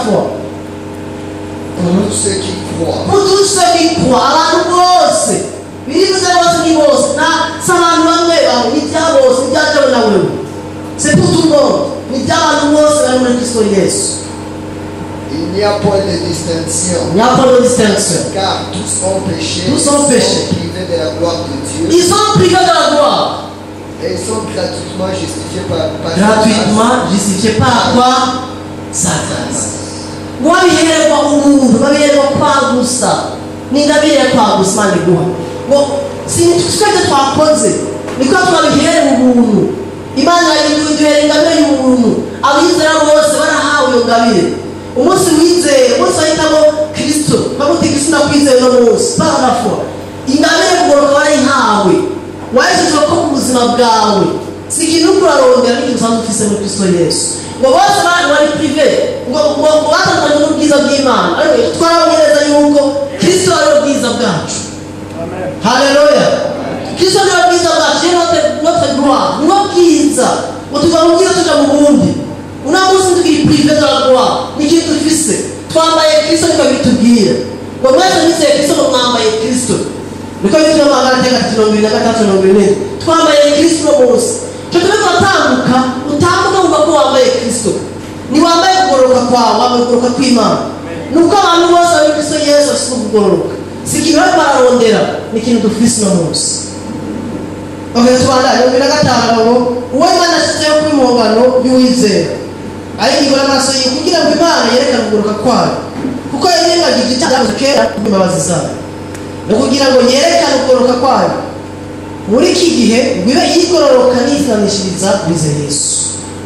foi. Pour tous ceux qui croient. Pour tous ceux qui croient, abantu bose birivuze bose ni bose, na si abantu bamwe bamwe, ni ibya bose, ni ibya jewe na wewe. C'est pour tout le monde, ni iby'abantu bose bari muri Kristo Yesu. Il n'y a point de distinction. Il n'y a pas de distinction. Car tous ont péché. Tous ont péché. Sont privés de la gloire de Dieu. Ils sont privés de la gloire. Et ils sont gratuitement justifiés par gratuitement justifiés par quoi? Sa grâce. Wabihererwa ubuntu, babihererwa kwagusa. Ni ingabire ya kwagusa Imana iguha. Ngo si twebwe twakoze, niko twabiherewe ubuntu. Imana iduhera ingabire y'ubuntu. Abizera bose barahawe iyo ngabire. Umunsi wizeye, umunsi wahitamo Kristo, bamuti Kristo ndakwizeye uno munsi, par la foi. Ingabire kugororoka warayihawe. Wayishyizeho ko mu buzima bwawe. Si ikintu uriko urarondera, ni ikintu usanzwe ufise muri Kristo Yesu. Ngo bose bari prive, ngo batandukanye n'ubwiza bw'Imana. Ariko twarabonye neza yuko Kristo ari ubwiza bwacu. Haleluya. Kristo ni ubwiza bwacu, ni notre gloire, ni ubwiza. Ngo tuva mu bwiza tuja mu bundi. Uno munsi tukiri prive de la gloire, ni ikintu dufise. Twambaye Kristo niko bitubwira. Ngo mwese mwizeye Kristo, ngo mwambaye Kristo. Niko bitubwira mu Magalata gatatu mirongo ibiri na gatatu mirongo ine. Twambaye Kristo uno munsi. Ico turiko turatambuka, utambuka wumva ko wambaye Kristo. Ntiwambaye kugororoka kwawe, wambaye kugororoka kw'Imana. Nuko abantu bose bari muri Kristo Yesu bafise ukugororoka. Si ikintu bariko bararondera, ni ikintu dufise uno munsi. Okay, tubandanye. Mirongo ibiri na gatanu ngo uwo Imana yashizeho kuba impongano y'uwizera, ayigirwa n'amaraso yiwe kugira ngo Imana yerekane ukugororoka kwayo, kuko yirengagije icyaha cyakozwe kera kubw'imbabazi zayo, no kugira ngo yerekane ukugororoka kwayo muri iki gihe ngo ibe yigororoka n'isanishiriza wizeye Yesu.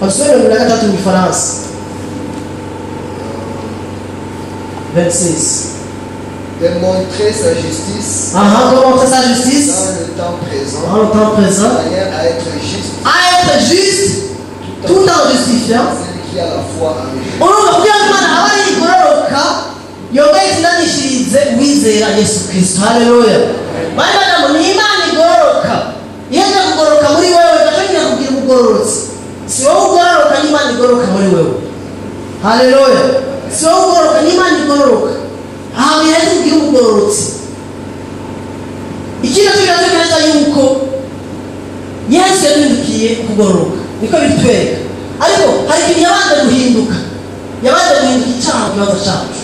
Badusome mirongo ibiri na gatatu mu Gifaransa. 26. Démontrer sa justice. Aha, démontrer sa justice. Dans le temps présent. Dans le temps présent. De manière à être juste. À être juste, tout en justifiant. Celui qui a la foi en lui. Urumva kugira ngo Imana abe ari igororoka, yongere itunanishirize uwizera Yesu Kristo. Haleluya. Bari bagira ngo ni Imana igororoka. Iyo aje kugororoka muri wewe, gaca nyine kugira ubugororotsi. Si wowe ugororoka, ni Imana igororoka muri wewe. Haleluya. Si wowe ugororoka, ni Imana igororoka. Aha biraheze kugira ubugororotsi. Ikindi nacyo kiratwereka neza yuko Yesu yaduhindukiye ukugororoka. Niko bitwereka. Ariko hari ikintu yabanje guhinduka. Yabanje guhinduka icyaha mu kibanza cyacu.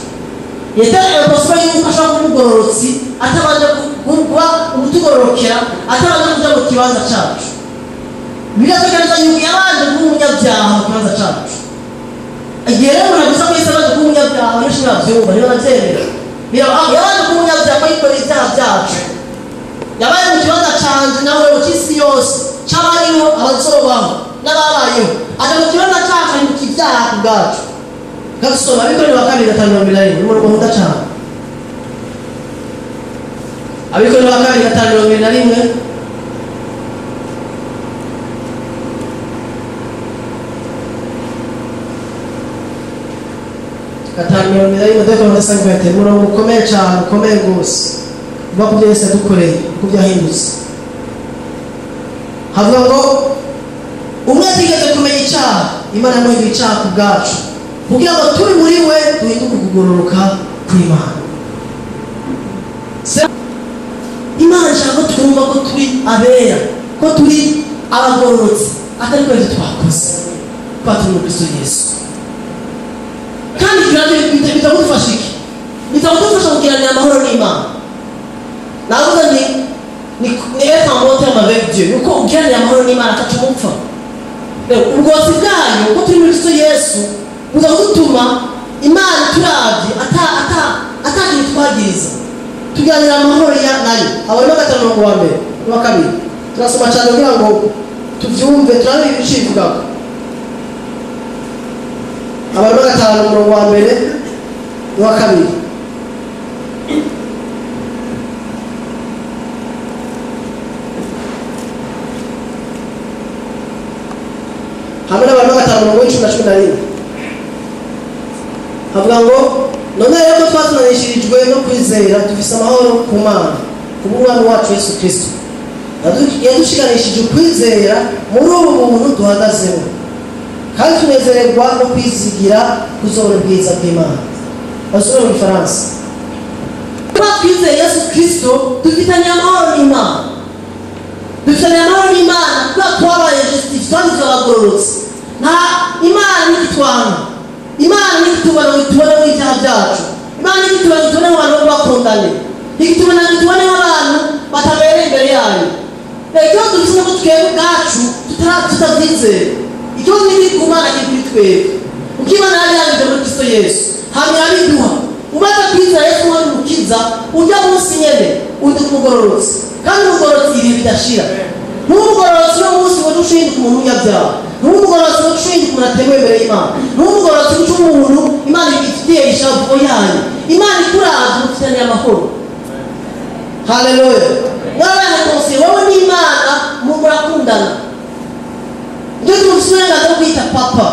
Yatari impossible yuko ashobora kuba umugororotsi atabanje kuba umutugororokera, atabanje kuja mu kibanza cyacu. Biratwereka neza yuko yabanje kuba umunyabyaha mu kibanza cyacu. Igihe rero umuntu avuze ko Yesu yabanje kuba umunyabyaha, benshi ntibavyumva, ntibanavyemera. Yabanje kuba umunyabyaha ko yikoreye ibyaha byacu. Yabaye mu kibanza canje nawe mu cy'isi yose, c'abariho, abazobaho, n'ababayeho. Aja mu kibanza cacu ahinduka ibyaha ku bwacu. Gasoma Abikorintho wa kabiri gatanu mirongo ibiri na rimwe, ni umurongo nkunda cane. Abikorintho wa kabiri gatanu mirongo ibiri na rimwe. Gatanu mirongo ibiri na rimwe, dore ko ndasa nk'uwete, umurongo ukomeye cane, ukomeye rwose. Uvuga ku byo Yesu yadukoreye, uko byahindutse. Havuga ngo umwe atigeze kumenya icyaha, Imana yamuhinduye icyaha ku bwacu, kugira ngo turi muri we duhinduke ukugororoka kw'Imana. Imana ishaka ko twumva ko turi abera, ko turi abagororotsi, atari ko ibyo twakoze, kuba turi muri Kristo Yesu. Kandi bitagufasha iki? Bitagufasha kugiranira amahoro n'Imana. Navuga ni être en bon terme avec Dieu, nuko ugiranira amahoro n'Imana ataca umupfa. Rero ubwotsi bwayo ko turi muri Kristo Yesu buza gutuma Imana turavye atakintu twagiriza, tuganira amahoro ya nayo. Abaroma gatanu umurongo wa mbere n'uwa kabiri turasoma cyane kugira ngo tuvyumve, turabe ibicivugako. Abaroma gatanu umurongo wa mbere n'uwa kabiri. Hamwe n'abaroma gatanu umurongo w'icumi na cumi na rimwe havuga ngo none rero ko twatunanishirijwe no kwizera, dufise amahoro ku Mana kubw'Umwami wacu Yesu Kristo. Yadushikanishije ukwizera muri ubu buntu duhagazemo, Kandi tunezererwa no kwizigira kuzobona ubwiza bw'Imana. Basubire mu Gifaransa. Kuba twizeye Yesu Kristo dufitanye amahoro n'Imana. Dufitanye amahoro n'Imana kuba twabaye justice, twagizwe abagororotsi. Nta Imana ntigitwana. Imana ntigitubona ngo itubone ibyaha byacu. Imana ntigitubona ngo itubone abantu bo bakundane. Ntigitubona ngo itubone nk'abantu batabereye imbere yayo. Ikibazo dufite nuko twebwe ubwacu tutabyizera. Ikibazo ni ku Mana kiri kuri twebwe. Uko Imana yari yanditse muri Kristo Yesu, hanyuma irabiduha. Umaze kwizera Yesu nk'umwami umukiza, ujya munsi nyene undi umugororotsi. Kandi umugororotsi ibihe bidashira. N'umugororotsi uno munsi ngo uce uhinduka umuntu w'umunyabyaha. N'umugororotsi ngo uce uhinduka umuntu atemewe imbere y'Imana. N'umugororotsi uca umuntu Imana ifitiye ishavu yayo. Imana ikuravye mufitaniye amahoro. Haleluya. Mwana konse wowe n'Imana murakundana. Ndio tumufise uburenganzira bwo kwita papa.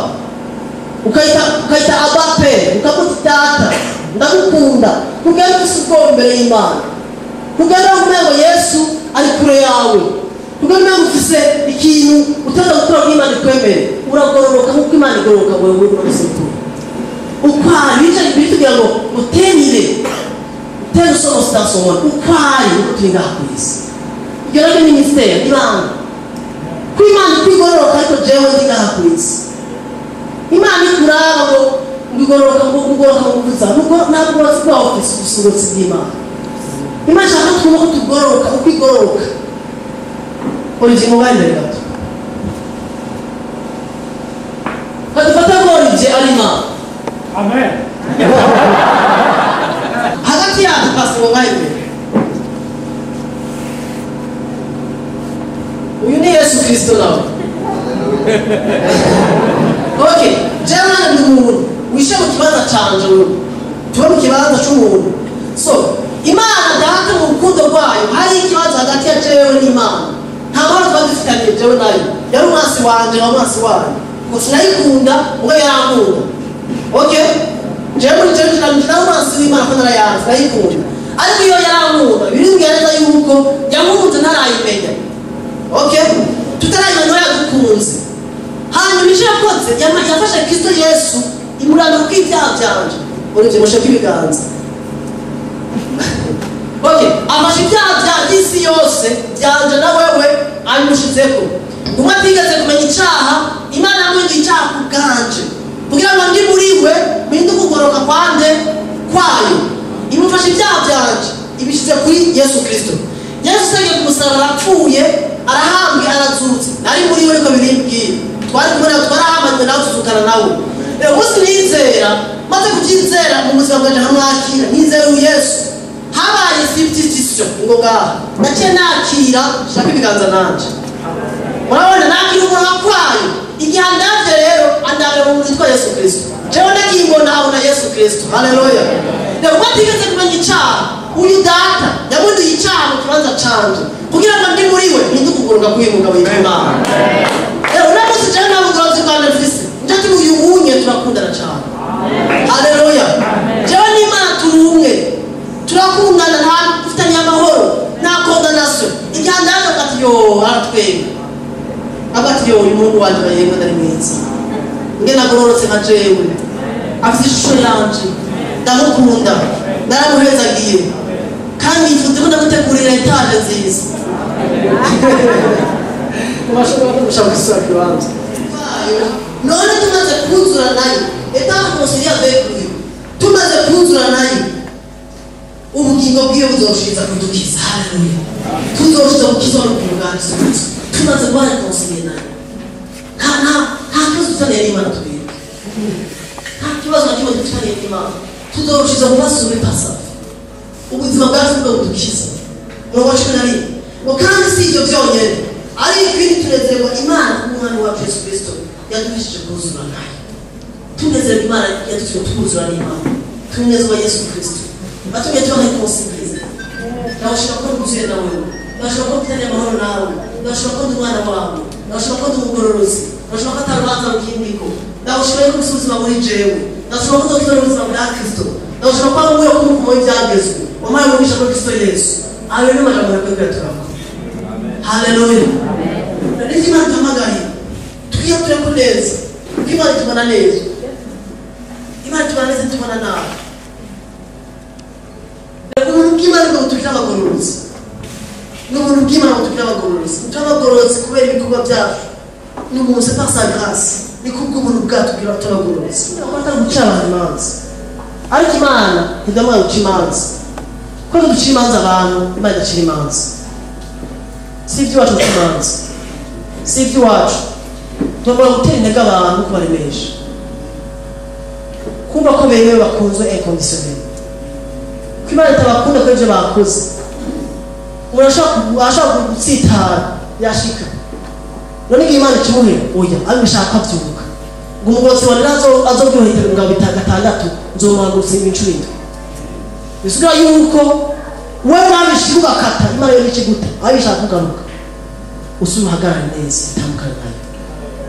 Ukayita abape, ukamuta data. Ndagukunda. Kugenda ufise ubwoba imbere y'Imana. Kugenda uvuga ngo Yesu ari kure yawe. Kugenda umengo ufise ikintu utaza gukora ngo Imana ikwemere. Uragororoka nk'uko Imana igororoka wewe urabisikura. Ukwari bicaye bitubwira ngo utenire. Tena usoma usitasoma. Ukwari uko turi ngaha ku isi. Ibyo nabyo ni mystère, ni ibanga. Ko Imana ikwigororoka ariko jewe ndi ngaha ku isi. Imana ikuraba ngo ngigororoka ngo ugororoka ngo uvuza. Nuko ntabwo urazi ko waba ufise ubusugutsi bw'Imana. Imana ishaka ko twumva ko tugororoka, uko igororoka. Olivier mubari imbere gato. Kadufate ko Olivier ari Imana. Amen. Hagati yacu pasi mubari imbere. Uyu ni Yesu Kristo nawe. Okay, jewe nanjye ndi umuntu wishe mu kibanza canje wewe. Tuba mu kibanza c'umuntu. So, Imana data mu rukundo rwayo hari ikibazo hagati ya jewe n'Imana. Nta mahoro twari dufitaniye jewe nayo. Yari umwansi wanje na umwansi wayo. Ngo sinayikunda, ubwo yarankunda. Okay? Jewe muri jewe nari umwansi w'Imana ko narayanze, nayikunda. Ariko iyo yarankunda, birimbwira neza yuko yankunze ntarayimenya. Okay? Tutarayimenya yadukunze. Hanyuma icyo yakoze, yafashe Kristo Yesu imurambika ku ibyaha byanje. Urebye mushaka ibiganza. Okay, afashe ibyaha by'isi yose byanje na wewe abimushizeko. Umwe atigeze kumenya icaha, Imana yamuhinduye icaha ku bwanje. Kugira ngo ndi muri we, mpinde ukugororoka kwande kwayo. Imufashe ibyaha byanje, ibishize kuri Yesu Kristo. Yesu agiye ku musaraba arapfuye, arahambwe, arazutse. Nari muri we ariko birimbwira. Twari kumwe nawe, twarahamanywe nawe, tuzukana nawe. Rero umunsi nizera, maze kubyizera mu buzima bwanje nkamwakira, nizera uyu Yesu. Habaye substitution ngo ngaha. Naciye nakira, shaka ibiganza nanje. Murabona nakira ukugororoka kwayo. Igihe andavye rero, andavye mu muntu witwa Yesu Kristo. Jewe nagiye mbona abona Yesu Kristo. Haleluya. Rero ubwo atigeze kumenya icaha, uyu data yamunduye icaha mu kibanza canje. Kugira ngo ndi muri we, mpinde ukugororoka k'uyu mugabo yitwa Imana. Rero uno munsi jewe nta bugororotsi bwanje mfise. Nje ati uyu wunye turakundana cane. Haleluya. Jewe n'Imana turi umwe. Turakundana, nta dufitanye amahoro, nta condamnation. Igihe andaje ati yo aratwenga. Ati yo uyu muhungu wanje yemwe ndari mwiza. Nge nagororotse nka jewe. Afite ishusho yanje. Ndamukunda. Naramuhezagiye. Kandi yifuza ko ndamutegurira etaje nziza. Mubashobora gushaka gusura kibanza. None tumaze kuzura nayo, etaje conseiller avec lui. Tumaze kuzura nayo, ubugingo bwiwe buzoshiriza kudukiza. Haleluya. Tuzoshiriza gukiza ubugingo bwa Yesu Kristo. Tumaze kuba reconcilié nayo. Nta kibazo dufitaniye n'Imana twebwe. Nta kibazo na kimwe dufitaniye n'Imana. Tuzoshiriza kuba sauvé par sa vie. Ubuzima bwacu bwo budukiza. Umurongo wa 11. Ngo kandi si ibyo byonyine, ariko ikindi tunezerwa Imana nk'umwami wacu Yesu Kristo yaduhesheje kuzura nayo. Tunezerwa Imana yadutumye tukuzura n'Imana. Tunezerwa Yesu Kristo. Batumye tuba reconcilié. Ndashaka ko nzuye nawe. Ndashaka ko mfitanye amahoro nawe. Ndashaka ko ndi umwana wawe. Ndashaka ko ndi umugororozi. Ndashaka ko atarubanza rukindiko. Ndashaka ko ufite ubuzima muri jewe. Ndashaka ko ufite ubuzima bwa Kristo. Ndashaka ko ari wowe ukumuha ibyagezwe. Wampaye umugisha kuri Kristo Yesu. Ayo ni amajambo yakwiye turakora. Haleluya. Niki Imana duhamagariye. Twiyature ko neza. Kuko Imana itubona neza, Imana itubona neza, itubona nabi. Ubuntu bw'Imana bwo butugira abagororotsi, ni ubuntu bw'Imana butugira abagororotsi. Ntituri abagororotsi kubera ibikorwa byacu, ni umuntu, c'est par sa grâce, ni kubw'ubuntu bwatubwira tubagororotsi. Atari guca abantu imanza, ariko Imana ntidamara guca imanza, kuko duca imanza abantu, Imana idacira imanza. Si iby'iwacu guca imanza, si iby'iwacu. Tugomba gutera intege abantu, kubaremesha, kumva ko bemewe, bakunzwe inconditionnel, ko Imana itabakunda ko ibyo bakoze. Umuntu ashobora gutsitara yashika, none igihe Imana ikimuhera, oya, ariko ishaka abyuka ngo umugororotsi wanjye azoryohera ngo 6 nzomuhagurutsa inshuro 7. Bisigura yuko wowe nabishika ugakata, Imana yo nikiguta, aho ishaka kugaruka usubire uhagarare neza, utandukane nayo.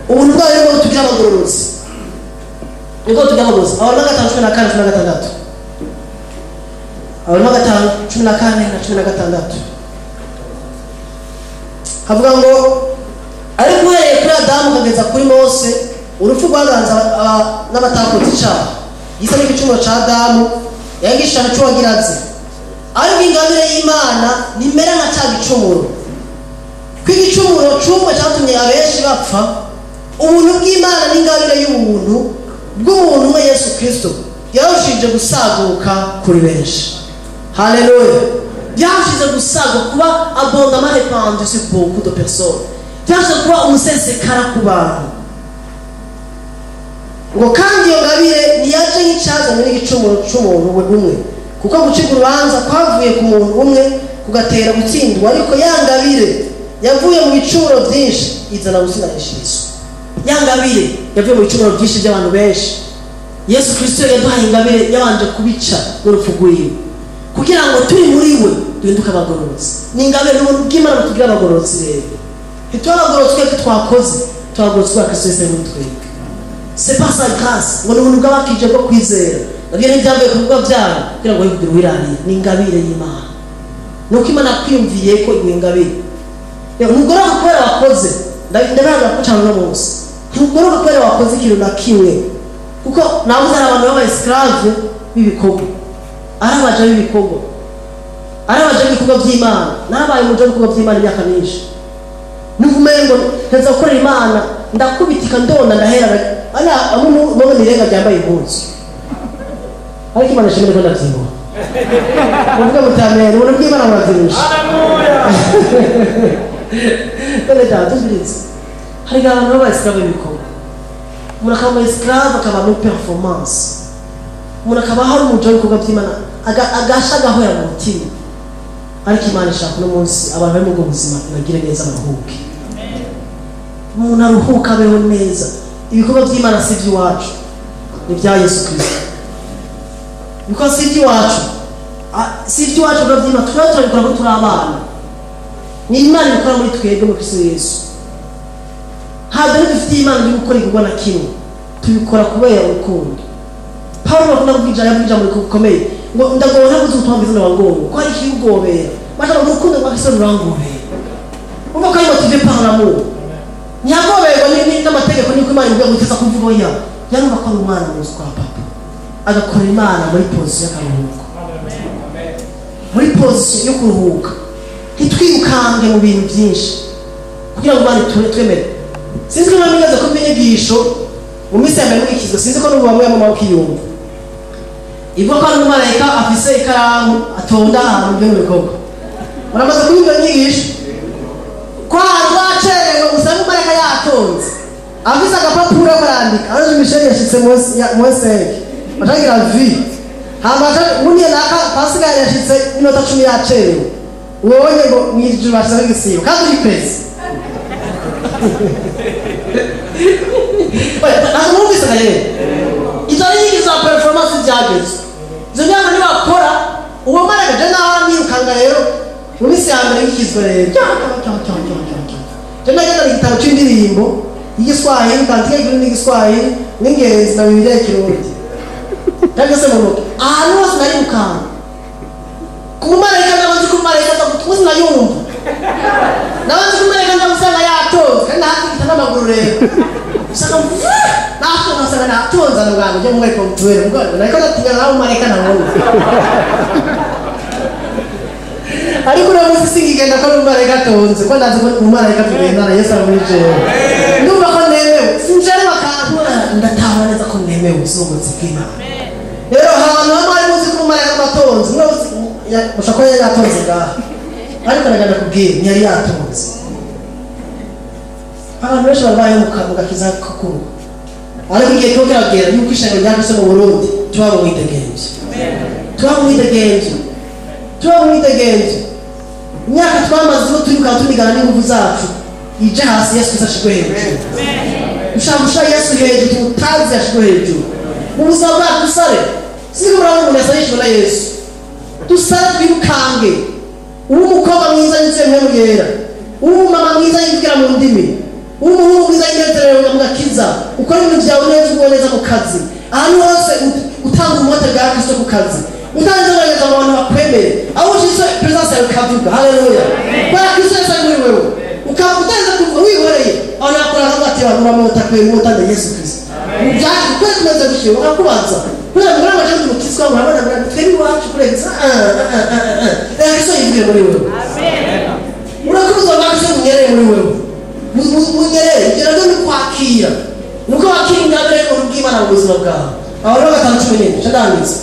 Ubuntu bwayo nibwo butugira abagororotsi, nibwo butugira abagororotsi. Abaroma 5 14 16, Abaroma 5 14 na 16 havuga ngo: ariko uhereye kuri Adamu ukageza kuri Mose, urupfu rwaganza n'abatakoze icyaha, gisa n'igicumuro ca Adamu yagishana c'uwagira aze. Ariko ingabire y'Imana nimera nka ca gicumuro, ko igicumuro c'umwe catumye abenshi bapfa, ubuntu bw'Imana n'ingabire y'ubuntu bw'umuntu umwe Yesu Kristo yarushije gusaguka kuri benshi. Haleluya! Byarushize gusaguka, kuba abondamment répandu sur beaucoup de personnes, byarushize kuba umusesekara ku bantu. Ngo kandi iyo ngabire ntiyaje nk'icyazanywe n'igicumuro c'umuntu we umwe, kuko gucibwa urubanza kwavuye ku muntu umwe kugatera gutsindwa, ariko ya ngabire yavuye mu bicumuro byinshi izana gutsindanishirizwa. Ya ngabire yavuye mu bicumuro byinshi by'abantu benshi, Yesu Kristo yaduhaye ingabire yabanje kubica n'urupfu rwiwe, kugira ngo turi muri we duhinduke abagororotsi. Ni ingabire, n'ubuntu bw'Imana butugira abagororotsi. Rero ntituba abagororotsi twebwe twakoze, tubagororotsi kubera Kristo Yesu ari muri twebwe. C'est par sa grâce. Ngo ni ubuntu bw'abakije bwo kwizera, nabyo ntibyavuye ku bikorwa byabo kugira ngo wihugire uwirariye. Ni ingabire y'Imana, ni uko Imana yakwiyumviye ko iguha ingabire. Ntugororoka kubera wakoze. Ndabihagarara ko cyane uno munsi ntugororoka kubera wakoze ikintu na kimwe, kuko nabuze hari abantu b'aba esclave b'ibikorwa, ari abaja b'ibikorwa, ari abaja b'ibikorwa by'Imana. Nabaye umuja w'ibikorwa by'Imana imyaka myinshi, numva umengo nteza gukorera Imana, ndakubitika, ndonda, ndahera ana amwe mu mirenga byambaye impuzu, ariko Imana ishimwe ko ndabyibuha. Muvuge muti amen. Ubuntu bw'Imana burabyibushe. None data, tumvirize, hari abantu b'aba esclave b'ibikorwa. Umuntu akaba esclave, akaba muri performance, umuntu akaba hari umuja w'ibikorwa by'Imana, agasha agahwera mu mutima. Ariko Imana ishaka uno munsi abantu bari muri ubwo buzima ibagire neza, baruhuke. Umuntu aruhuka, abeho neza. Ibikorwa by'Imana si iby'iwacu, ni ibya Yesu Kristo. Ibikorwa si iby'iwacu, si iby'iwacu. Ibikorwa by'Imana tuba turabikora ko turi abana, ni Imana ibikora muri twebwe muri Kristo Yesu. Ntabwo ari dufitiye Imana yo gukora igikorwa na kimwe, tubikora kubera urukundo. Pawulo bakunda kuvuga, yavuga ijambo rikomeye ngo: ndagowe ntabuze ubutumwa bwiza, ndabagomba ko hari ikigobera bashaka ngo urukundo rwa Kristo rurangobera. Umva ko ari motivé par l'amour, ntiyagoberwa n'amategeko, niko Imana ivuga ngo uteza kuvuga, oya. Yarumva ko ari umwana mu nzu kwa papa, agakora Imana muri position y'akaruhuko, muri position yo kuruhuka. Ntitwirukange mu bintu byinshi kugira ngo Imana twemere. Sinzi ko mwamenyeze ko inyigisho mu minsi ya mbere mugikizwa, sinzi ko n'ubu bamwe bamwe ukiyumva, ivuga ko hari umumarayika afise ikaramu atonda ahantu mu bikorwa. Muramaze kunyumva iyo nyigisho ko ahantu wacerewe usanga umumarayika yatonze afise agapapuro karandika: Ange Michel yashitse munsi bacagira vi hama uniye naka Pascal yashitse iminota 10 yacerewe, ubonye ngo mwijuru bashizeho igisibo kandi uri perezida. Ntabwo mwumvise rero izo ni inyigisho za performance byageze izo myaka ntibakora uwo marayika. Je naho nirukanga rero mu minsi ya mbere nkikizwa rero, je nagenda igitabo c'indirimbo y'igiswahili, cantique y'ikirundi n'igiswahili n'ingenzi na Bibiliya y'ikirundi cyangwa se mu ntoki, ahantu hose narirukanga ku mumarayika. Ndabazi ko umumarayika aza gutuza, nayumva, ndabazi ko umumarayika ndamusanga yatonze. natonze kandi nakubita n'amaguru rero usanga natonze usanga natonze n'ubwangu ujya muri kontuwere mugabo nariko ndatinya nawe umareka ntabona ariko uno munsi singigenda ko n'umumarayika atonze ko ndazi ko umumarayika tugendana Yesu ari muri jewe ndumva ko nemewe sinjare bakantona ndatahura neza ko nemewe ubusogotsi bw'Imana rero ahantu hamwe hari muzi ko umumarayika atonze ushobora kuba yari yatonze ngaha ariko nagana kubwira ntiyari yatonze abantu benshi barwaye mu gakiza kakuru ariko igihe kiba kiragera yuko ishengero rya Kristo mu Burundi tuba mu mwidegemvyo tuba mu mwidegemvyo tuba mu mwidegemvyo imyaka twamazeho turiruka tunigana n'inguvu zacu ije hasi Yesu Kristo ashirwe hejuru ushaka gushira Yesu hejuru tumutazi ashirwe hejuru mu buzima bwacu dusare sinzi ko murabona umuntu yasarishijwe na Yesu dusare twirukange ube umukobwa mwiza yuzuye mpemu yera ube umumama mwiza yivugira mu ndimi ube umuhungu mwiza yinezerewe mu gakiza ukora ibintu byawe neza uguwe neza mu kazi ahantu hose utanga umuhate bwa Kristo ku kazi utanze neza mu bantu bakwemeye aho ushitse presence yawe ikavuga haleluya kubera Kristo Yesu ari muri wewe ukaba utanze kuvuga wihoreye abantu bakora nka bati abantu bamwota kwemota na Yesu Kristo byaje kwezi tumaze gushyira bakakubaza kubera ngo murabona cyangwa umukizwa murabona twebwe iwacu kurenza reka Kristo yivuge muri wewe urakuza bwa Kristo bunyereye muri wewe bunyereye ibyo nabyo ni ukwakira ni uko wakira ingabire y'ubuntu bw'Imana mu buzima bwawe aho rero 5:17 candanditse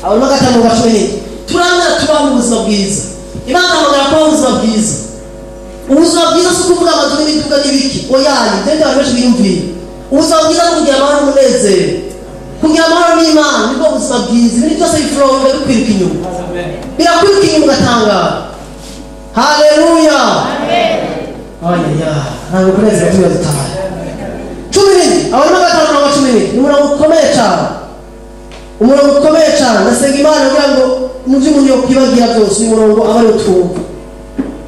aho rero 5:17 turamya tubaho mu buzima bwiza Imana ihamagara kubaho ubuzima bwiza ubuzima bwiza si ukuvuga amazu n'imiduga n'ibiki oyaye ibyo abantu benshi biyumvira ubuzima bwiza ni ukugira amahoro n'umunezero kugira amahoro n'Imana nibwo buzima bwiza ibintu byose bifuronga bikwiruka inyuma birakwiruka inyuma ugatangara haleluya oya ntabwo kunezerwa tuba dutaye 17 aho rero 5:17 ni umurongo ukomeye cyane umurongo ukomeye cyane ndasenga Imana kugira ngo mu byo umuntu yokwibagira byose uyu murongo aba ariwo twumva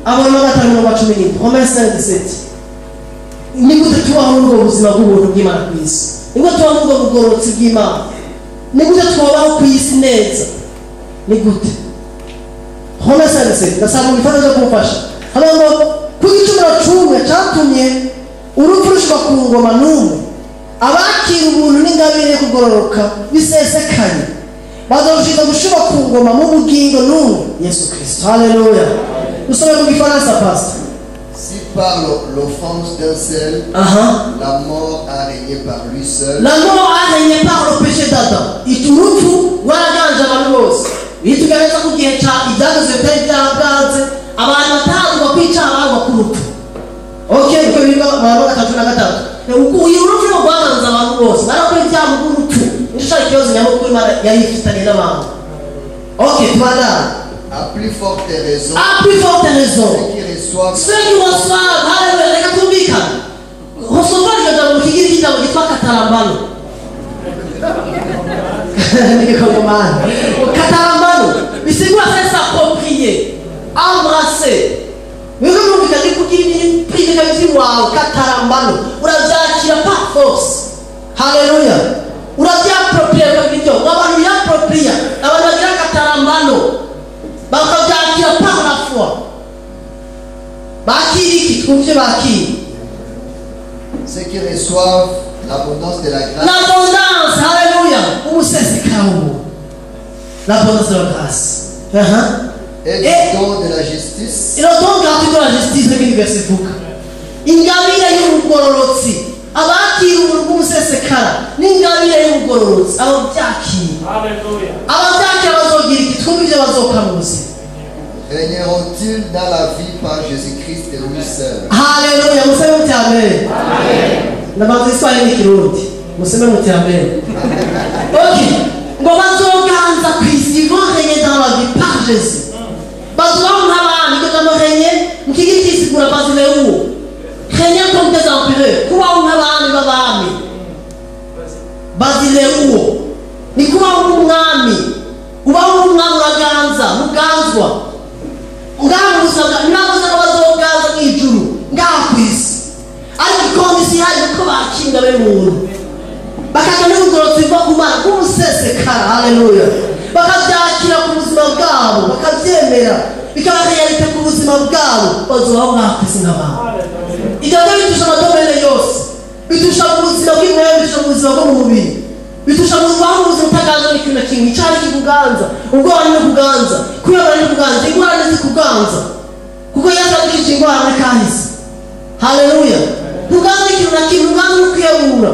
aho rero 5:17 Romains 5:17 ni gute tubaho muri ubwo buzima bw'ubuntu bw'Imana ku isi ni gute tubaho muri ubwo bugororotsi bw'Imana ni gute twabaho ku isi neza ni gute Romains 5:17 ndasaba mu gifata cyo kumufasha hano ngo ku gicumuro cumwe cyatumye urupfu rushirwa ku ngoma n'umwe abakira ubuntu n'ingabire yo kugororoka bisesekanye bazoshirwa gushirwa ku ngoma mu bugingo n'umwe Yesu Kristo haleluya dusome mu gifaransa pastor. Si par l'offense d'un seul, la mort a régné par lui seul. La mort a régné par le péché d'Adam. Urupfu rwaraganje abantu bose. Bitugaragaza ko igihe cya ibyagezeho bitari byarabwanze abantu batahagwa kwica abagwa ku rupfu. Okay, niko bivuga abantu 3:3. Uyu urupfu rwo rwaganze abantu bose barakora ibyaha bw'urupfu. Nicyo cyari ikibazo nyamukuru Imana yari ifitanye n'abantu. Okay, tubandane. À plus forte raison. À plus forte raison. Ceux qui reçoivent, haleluya, reka tumvikane. Recevoir iryo jambo mu kigiriki ijambo ryitwa katarambano. Ni katarambano bisigura se s'approprier, embrasser. Mwebwe mwumvikane ni kugira ibintu privé by'iwawe katarambano. Urabyakira par force. Haleluya. Urabyapproprier ukagira ibyo. Abantu biyapproprier, abantu bagira katarambano. Bakabyakira par la foi. Bakira iki twumvye bakira. Ceux qui reçoivent l'abondance de la grâce. L'abondance, alléluia. Umusesekara w'ubuntu. L'abondance de la grâce. Et le don de la justice. Et le don gratuit de la justice ni verset ivuga. Ingabire y'ubugororotsi. Abakira ubuntu bw'umusesekara n'ingabire y'ubugororotsi ababyakira. Alléluia. Ababyakira bazogira iki twumve ibyo bazokora mu buzima. Régneront-ils dans la vie par Jésus-Christ et lui seul? Haleluya, museme muti amen. Ndabanza Iswahili n'ikirundi. Museme muti amen. Okay. Ngo bazoganza ku isi, ils vont régner dans la vie par Jésus. Bazobaho nk'abami, iryo jambo régner mu kigiriki risigura basileuo. Régner comme des empereurs, kubaho nk'abami b'abami. Basileuo ni kubaho nk'umwami. Ubaho nk'umwami uraganza, muganzwa. Ngaha mu buzima bwawe ntabwo bazoganza mu ijuru ngaha ku isi ariko ikondisi ihari kuko bakira ingabire y'ubuntu bakajya n'ubugororotsi buva ku Mana bw'umusesekara haleluya bakabyakira ku buzima bwabo bakabyemera bikaba realite ku buzima bwabo bazobaho ngaha ku isi nk'abantu. Ibyo nabyo bitusha amadomene yose, bitusha mu buzima bw'imwere, bitusha mu buzima bwo mu mubiri, bitusha mu buzima utaganza n'ikintu na kimwe. Icyaha kikuganza, ubwoba ni kuganza, kwiyobora ni kuganza, ingorane zikuganza, kuko Yesu adukije ingwara muri kahise. Haleluya. Ntuganza n'ikintu na kimwe, ntuganza no kwiyabura,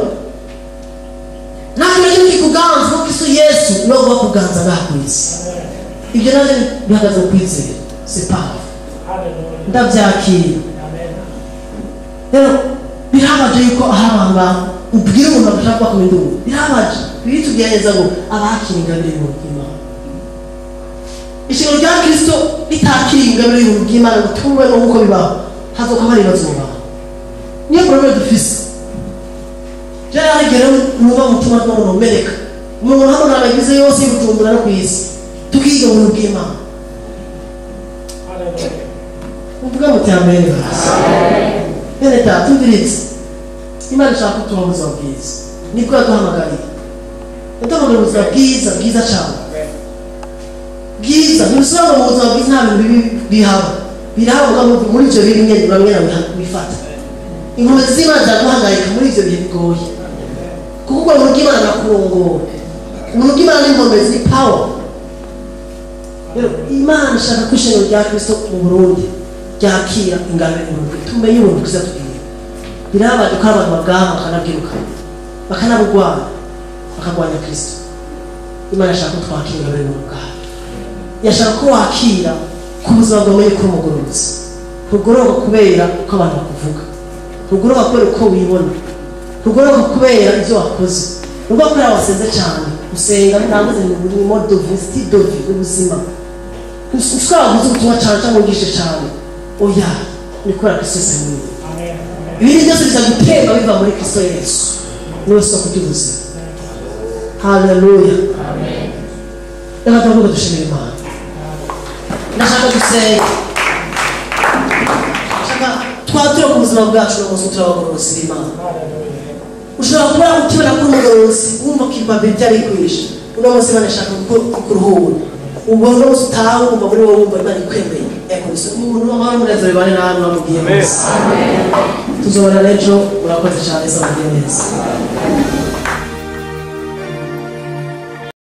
nta kintu na kimwe kikuganza, kuko Kristo Yesu niwe ugomba kuganza ngaha ku isi. Ibyo nabyo bihagaze ku kwizera, c'est pas ndabyakira. Rero birabaje yuko aho abantu ubwira umuntu agashaka kuba kumenya ubu, birabaje. Biritubwira neza ngo abakira ingabire y'ubuntu bw'Imana, ishingiro rya Kristo ritakira ingabire y'ubuntu bw'Imana ngo tube nk'uko bibaho, hazoka hari ibibazo mu bantu. Niyo problème dufise. Rero hari igihe numva umutima w'umuntu umeneka, umuntu hano ntabagize yose y'Ubujumbura no ku isi, tukiga ubuntu bw'Imana. Uvuga muti amen. Bene data, tumvirize. Imana ishaka ko tubaho ubuzima bwiza, nibwo yaduhamagariye. Yaduhamagariye ubuzima bwiza, bwiza cyane, bwiza. Ntibisobanura mu buzima bwiza nta bintu bibi bihaba, birahaba. Muri ibyo bibi nyine bamwe wifata. Inkomezi z'Imana ziraguhagarika muri ibyo bihe bigoye, kuko ubwo buntu bw'Imana burakurongora. Ubuntu bw'Imana ni inkomezi, ni power. Rero Imana ishaka ko ishengero rya Kristo mu Burundi ryakira ingabire y'ubuntu, tumenye ubuntu bwiza tubwira. Birabaje ko abantu babwama bakanabwirukana, bakanabugwana, bakagwanya Kristo. Imana ishaka ko twakira ingabire y'ubuntu bwayo. Yashaka ko wakira ku buzima bwawe ko umugororotsi, ntugororoka kubera uko abantu bakuvuga, ntugororoka kubera uko wibona, ntugororoka kubera ibyo wakoze, ntugororoka kubera wasenze cyane. Usenga ntanguze ni mode de vie, style de vie, ubuzima. Ushobora kuvuga ubutumwa cyane cyangwa wigishe cyane, oya, ni kubera Kristo Yesu ari muri wowe. Ibindi byose biza gutemba biva muri Kristo Yesu, niwe soko ry'ubuzima. Haleluya. Reka tuvuge dushimire Imana. Ndashaka gusenga, ndashaka twature ku buzima bwacu no munsi turabagororotsi b'Imana. Ushobora kuba ukibona ko umugororotsi wumva ko ibibabi byari bikwishe, uno munsi Imana ishaka kukuruhura. Ubwo uno munsi utaha wumva muri wowe, wumva Imana ikwemeye. Eko ni umuntu w'amahoro, umunezero bibane namwe, bamubwiye neza. Tuzobona n'ejo. Murakoze cyane, se mubwiye neza.